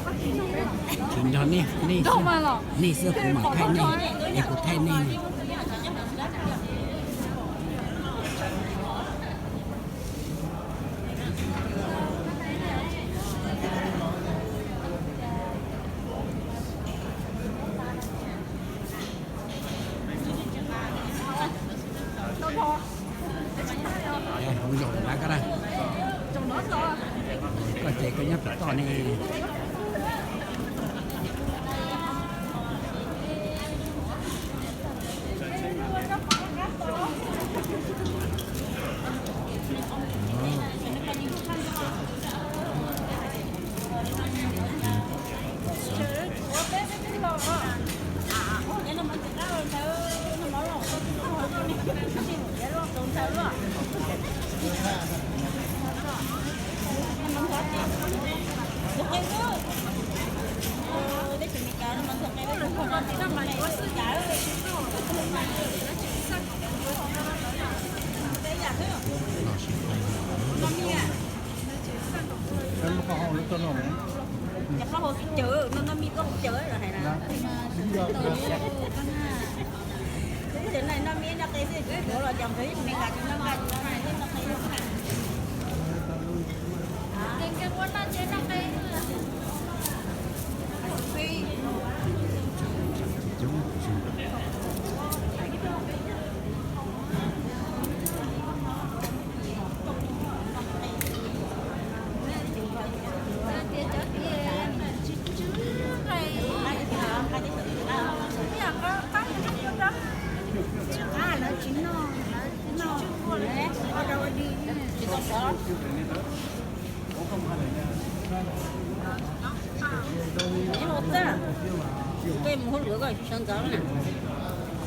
Tsis nrog nej, nej xwb, nej xwb kuv mam thaij nej, es kuv thaij nej. Mus zaum lawv ko na. Koj ces koj nyob pem toj ne.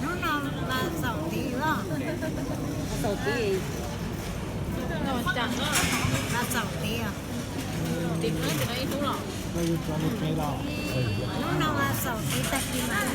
Hnub no mas xaum tid os. Xaum tid. Mas xaum tid os. Hnub no mas xaum tid tag kis mas.